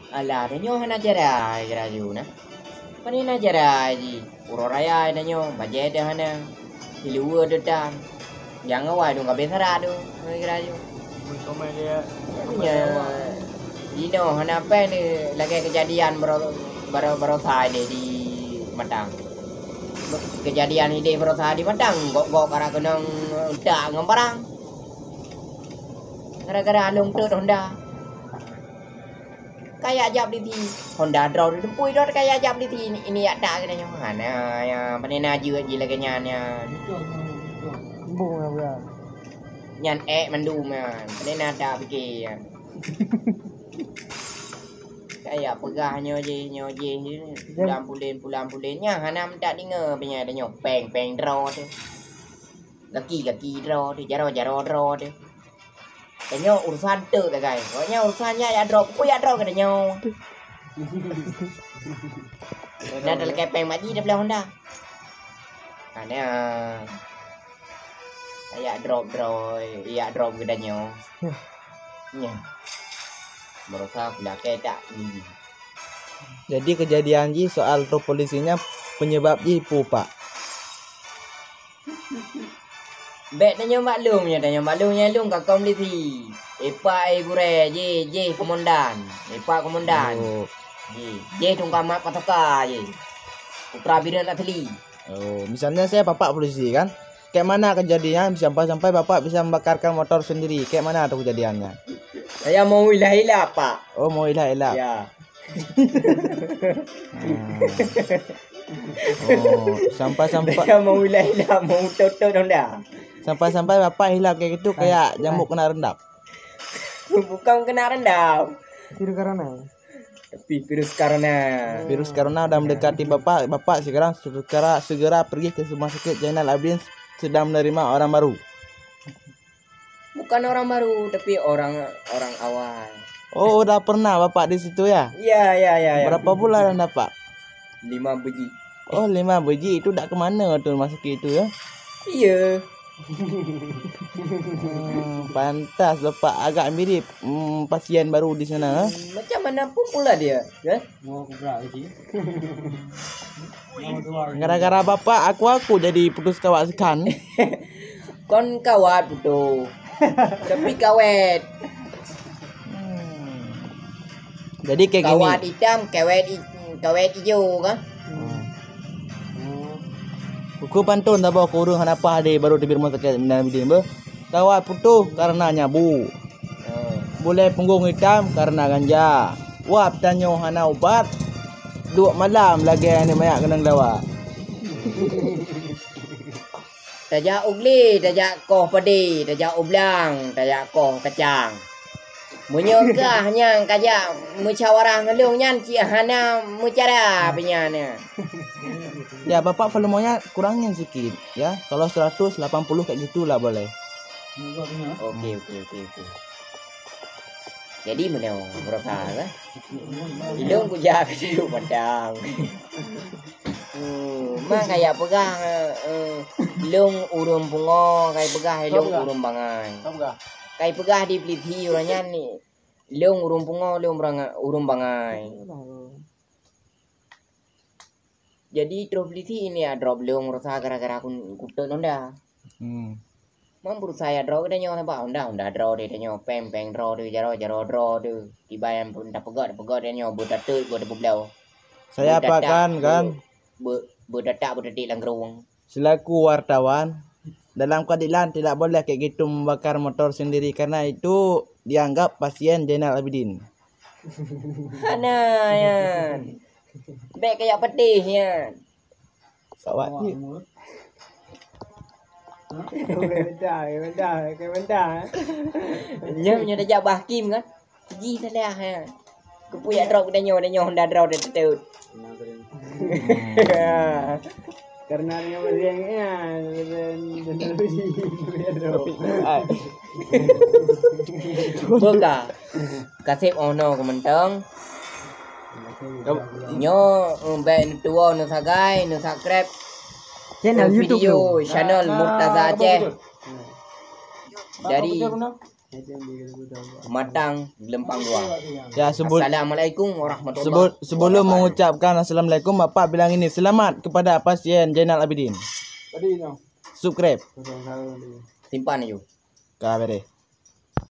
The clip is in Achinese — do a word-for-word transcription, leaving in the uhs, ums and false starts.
Alah, tanyoe hana cara, geuraju na. Pane na cara jih? Uroe raya tanyoe, bajée teuh hana. Siluweue teuh tan. Nyang awai dong ka beusara tu, geuraju. Nya, inoe hana péng ni lagée keujadian baro-, baro-, barosa ideh di Matang. Keujadian ideh barosa di Matang, gok-gok karap keunong tak ngon barang. Gara-gara along teut Honda. Kaya jak beli ti Honda droe di tempui droe kaya jak beli ti ini, ini yak tak kena nyoe. Hana ya, pane na jeuet ji lagée nyan ya. Bung ya, ya. Nyan ék mandum nyan. Pane na tak pike ya. Kaya peugah nyoe jih, nyoe jih. Pulan pulen, pulan pulen. Nya hana minta dinge, penya ada nyoe peng, peng droe tu. Gaki, gaki droe tu, jaro, jaro droe tu. Tanyoe urusan teuk sagai. Awaknyan urusan nyan yak drop, peue yak drop keu tanyoe. Na talakée péng mak jih dah blah Honda. Hana. Yak drop droe, yak drop keu tanyoe. Nya. Barosa pulakée tak gigi. Jadi keujadian jih soal trok polisi nyan penyebab jih peue, Pak? Bék tanyoe maklum nyoe, tanyoe maklum nyoe lôn ka kong polisi. Ipak eh gurée, jih, jih komandan. Ipak komandan. Oh. Jih, jih tungka mat patoka jih. Putra Bireuen asli. Oh, misalnya saya bapak polisi kan. Kayak mana kejadiannya sampai-sampai bapak bisa membakarkan motor sendiri? Kayak mana tuh kejadiannya? Saya mau ilah-ilah, Pak. Oh, mau ilah-ilah. Ya. Hmm. Oh, sampai-sampai. Dia mau ilah-ilah, mau tot-tot Honda. Sampai-sampai bapak hilang kayak gitu, kayak jamuk kena rendam. Bukan kena rendam. Kira karena. Tapi virus corona. Virus corona udah mendekati bapak. Bapak sekarang segera, segera pergi ke rumah sakit Zainal Abidin, sedang menerima orang baru. Bukan orang baru, tapi orang, orang awal. Oh, udah pernah bapak di situ ya? Iya, iya, iya, iya. Berapa bulan dah, Pak? Lima biji. Oh, lima biji itu dak ke mana tu rumah sakit itu ya? Iya. Hmm, pantas bapak agak mirip, hmm, pasien baru di sana, ha? Hmm, macam mana pun pula dia, ya? Gara-gara bapak, aku, aku jadi putus kawat sekan. Kon kawat putus. Tapi kawet. Hmm. Jadi kayak gini. Kawat hitam, kawet i-, kawet hijau kan? Hmm. Uku pantun dah bawa kurung hana pah deh, baru tebir rumah sakit Zainal Abidin beh. Kawat putus karena nyabu. Hmm. Bulai punggung hitam karena ganja. Wah, tanyoe hana ubat. Duek malam lagée aneuk manyak keunong dawa. Tajak u glé, tajak koh padé, tajak u blang, tajak koh kacang. Meunyoe kah nyang kajak musyawarah ngon lôn nyan cit hana meucara pih nyan. Ya, Bapak volumenya kurangin sikit, ya. Kalau seratus delapan puluh kayak gitulah boleh. Oke, oke, oke, oke. Jadi meunoe, berusaha kan? Ilong kujak keu padang. Hmm, ma kaya peugah, eh, lôn ureuëng pungo, kai peugah lôn ureuëng bangai. Kai peugah di Peliti ureuëng nyan ni, lôn ureuëng pungo, lôn ureuëng, ureuëng bangai. Jadi troh Peliti ini adrob lôn rasa gara-gara kun-, kuteuk nonda. Hmm. Mam berusaha ya droe geutanyoe sabab Honda, Honda droe teuh tanyoe, péng, péng droe teuh, jaroe, jaroe droe teuh. Kiban nyang pun tapeugöt, tapeugöt tanyoe, beutateuk, beutapeubloe. Saya apakan, kan? Beutatak, beutatik lam geurong. Selaku wartawan, dalam keadilan tidak boleh kayak gitu membakar motor sendiri karena itu dianggap pasien Zainal Abidin. Hana nyan. Bék kayak peutih nyan. Kawak ni. Kau benda, kau benda, kau benda. Nyan meunyoe tajak bak hakim kan. Ji salah ha. Keupeue jak drop geutanyoe, tanyoe Honda droe teuh teuteuet. Karena tanyoe beureueng nyan, beureueng teknologi. Buka. Kaseb oh no keumeunteung. Nyoe, eh, bék neutuwoe neusagai, neusubscribe channel YouTube video channel Murtaza Aceh. Dari Matang Gelempang Luang. Ya, sebelum Assalamualaikum warahmatullahi sebelum, sebelum mengucapkan assalamualaikum, Bapak bilang ini, selamat kepada pasien Jainal Abidin. Subscribe. Simpan yuk. Ka bere.